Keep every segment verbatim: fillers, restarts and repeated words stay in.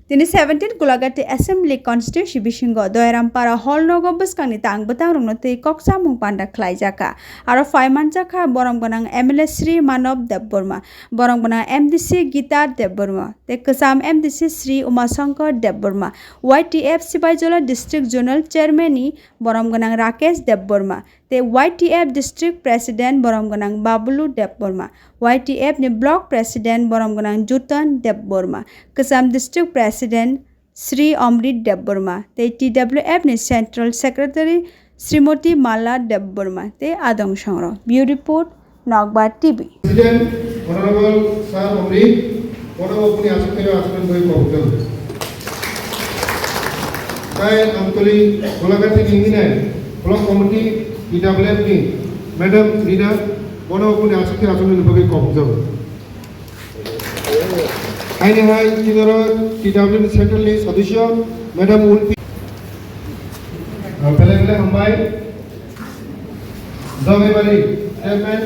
Tini seventeen Gulagati Assembly Constituency bisingo Doyarampara Hall nogo bwskangni tang bwtangrokno twi kok chamung panda khlaijakha. Aro phai manjakha borom gwnang M L A Sri Manob Debbarma, borom gwnang M D C Gita Debbarma, tei kwcham M D C Sri Umashankar Debbarma, Y T F Sibaijala District Zonal Chairman ni borom gwnang Rakesh Debbarma, tei Y T F District President borom gwnang Babulu Debbarma, Y T F ni Block President borom gwnang Jutan Debbarma, kwcham District President Sri Omrit Debbarma, tei T W F ni Central Secretary Srimoti Mala Debbarma, tei adong songrok. Bureau Report, Nokbar T V. President, Honorable Sir Omrit, bono boni aswk khe aswk bai kok jang. Tai Amtoli Golagati ni nai Block Committee T W F ni Madam Rina, bono boni aswk khe aswk bai kok jang. Aini hai tinoro T W F ni Central ni Sodisyo Madam Ulfi. Belai belai hambai. Jogibari Chairman.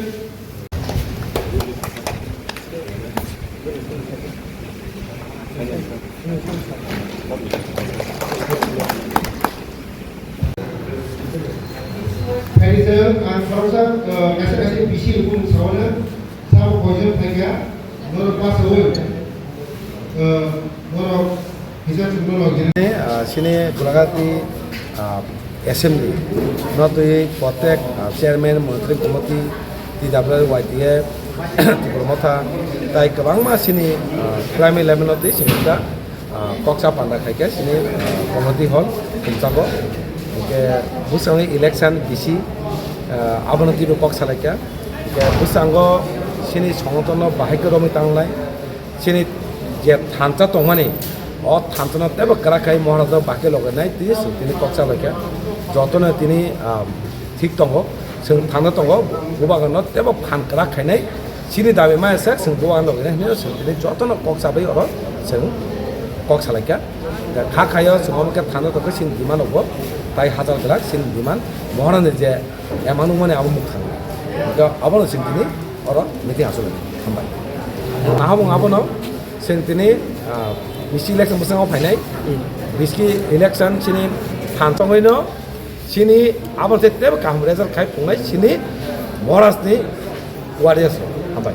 Phaidi sir, ang khoroksa, eh, kaisa kaisa bisi rukun sawana, sabo koijon phaikha, norok pasawi, eh, norok hijab rukun login. Ah, sini Gulagati, ah, Assembly, no twi protek, ah, chairman, monitoring committee, T W Y T F, Tipra Motha, tai kwbangma sini, ah, primary level no twi sini ta, ah, koksa panda khaikhe sini, ah, community hall Tumchago. Hwnkhe bwskango election bisi, ah, abono twibo kok salaikha. Hwnkhe bwskango sini songotonno bahai khe romwi tanglai. Chini je thansa tongmani, o thansano teibo kwrak khai Maharaj rok bahai khe logainai twi chwng tini kok cha bai kha. Jotono tini, ah, thik tongo, chwng thangna tongo, bubagrano teibo phan kwrak khainai. Chini dabi maya se chwng bubagrano logainai hinwi chwng tini jotono kok cha bai oro chwng kok salai kha. Kha khaio chwng omo khe thangna tongkhe chini demand rokbo tai hachal kwrak chini demand Maharaj ni je Emang nukmani abo mukthang. Hwnkhe abono chwng tini oro meeting achukmani. Hambai. Nahabung abono chwng tini, ah, bisi election bwskango phainai. Bisi election chini thansongwino chini abo tei tebo kaham result khai phungnai chini Maharaj ni warriors rok. Hambai.